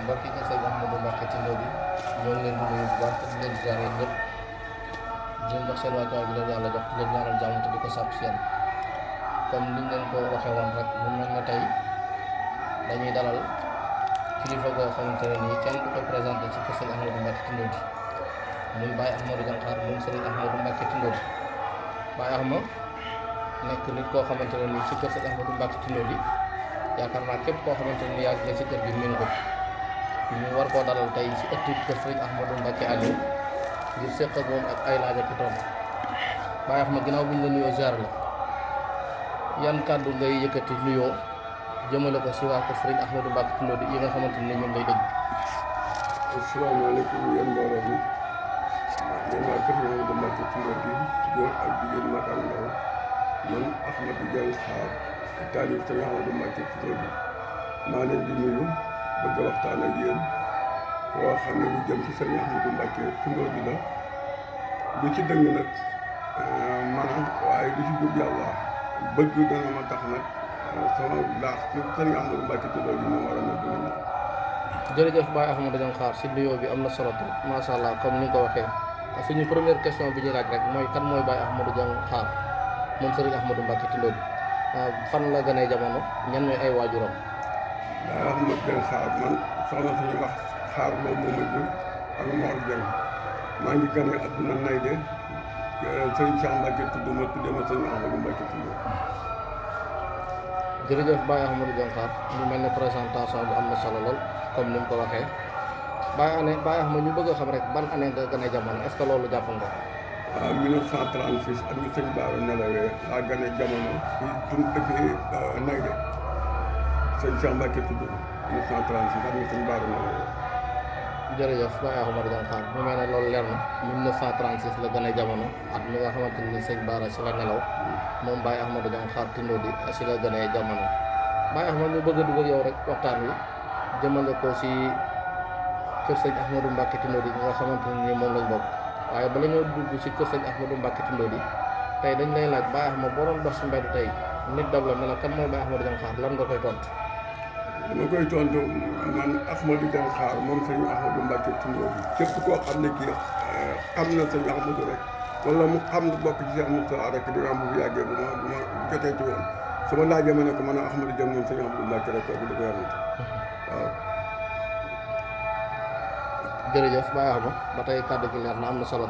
mbokk yi nga sëñ Ahmadou Mbacké Tindo bi ñoo ngi leen di nuyu bu baax te di leen ziare ñëpp di leen jox seen wàccuwaay bi leen yàlla jox di leen ñaanal jàmm te di ko sàkku si yéen comme niñ leen ko waxee woon rek mu mel ne tey dañuy dalal kilifa goo xamante ne nii kenn du ko présenté ci kër sëñ Ahmadou Mbacké Tindo bi muy Baye Ahmadou Diankhar moom sëriñ Ahmadou Mbacké Tindo bi Baye Ahma nekk nit koo xamante ne nii ci kër sëñ Ahmadou Mbacké Tindo bi yaakaar naa képp koo xamante ne nii yaa ngi ci kër gi mën ko ñu war koo dalal tey ci ëttu kër sëriñ Ahmadou Mbacké Aliou ngir seq ak moom ak ay laaj ak i tontu Baye Ahma ginnaaw bu ñu la nuyoo ziar la yan kàddu ngay yëkkati nuyoo jëmale ko si waa kër sëriñ Ahmadou Mbacké Tindo bi yi nga xamante ne ñoom lay dégg. asalaamaaleykum yéen mbooloo mi yéen waa kër Ahmadou Mbacké Tindo bi góor ak jigéen mag ak ndaw man Ahmadou Diankhar taalib sëñ Ahmadou Mbacké Tindo bi maa leen di nuyu bëgg a waxtaan ak yéen loo xam ne lu jëm ci sëñ Ahmadou Mbacké Tindo bi la lu ci dëng nag maanaam waaye lu ci jub yàlla bëgg dana ma tax nag sama laax ci sëñ Ahmadou Mbacké Tindo bi moo war a mel dina jërëjëf Baye Ahmadou Diankhar si nuyoo bi am na solo trop macha allah comme ni nga ko waxee suñu première question bi ñuy laaj rek mooy kan mooy Baye Ahmadou Diankhar moom sëriñ Ahmadou Mbacké Tindo bi fan la gënee jamono ñan ñooy ay waajuram. Baye Ahmadou Diankhar man soxna suñu wax xaar loolu moom a jur ak Mor Dieng maa ngi gane adduna nay de sëriñ Cheikh Mbacké tudd ma tuddee ma sëriñ Ahmadou Mbacké Tindo. jërëjëf Baye Ahmadou Diankhar mu mel ne présentation bi am na solo lool comme ni mu ko waxee Baye Ahma ñu bëgg a xam rek ban année nga gën a jamono est-ce que loolu jàpp nga ko. waaw 1936 at mi sëñ Baara nelawee laa gane jamono ci tun dëkkee nay de sëñ Cheikh Mbacké tudd 1936 at mi sëñ Baara nelawee. jërëjëf Baye Ahmadou Diankhar mu mel ne loolu leer na 1936 la gën a jamono at mi nga xamante ni sëñ Baara si la nelaw moom Baye Ahmadou Diankhar Tindo di si la gën a jamono Baye Ahma ñu bëgg a dugg ak yow rek waxtaan wi jëmale ko si kër sëñ Ahmadou Mbacké Tindo di nga xamante ne nii moom lañ bokk waaye bala ñoo dugg si kër sëñ Ahmadou Mbacké Tindo di tey dañ lay laaj Baye Ahma boo doon dox si mbedd tey nit dab la ne la kan mooy Baye Ahmadou Diankhar lan nga koy tontu. dama koy tontu man Ahmadou Diankhar moom sëñ Ahmadou Mbacké Tindo bi képp koo xam ne kii xam na sëñ Ahmadou rek wala mu xam lu bokk ci Cheikh Moussa rek di nga am bu fi yàggee bu ma jotee ci woon su ma laajee ma ne ko man Ahmadou Dieng moom sëñ Ahmadou Mbacké rek kooku di ko yarante waaw. jërëjëf Baye Ahma ba tey kàddu gi leer na am na solo.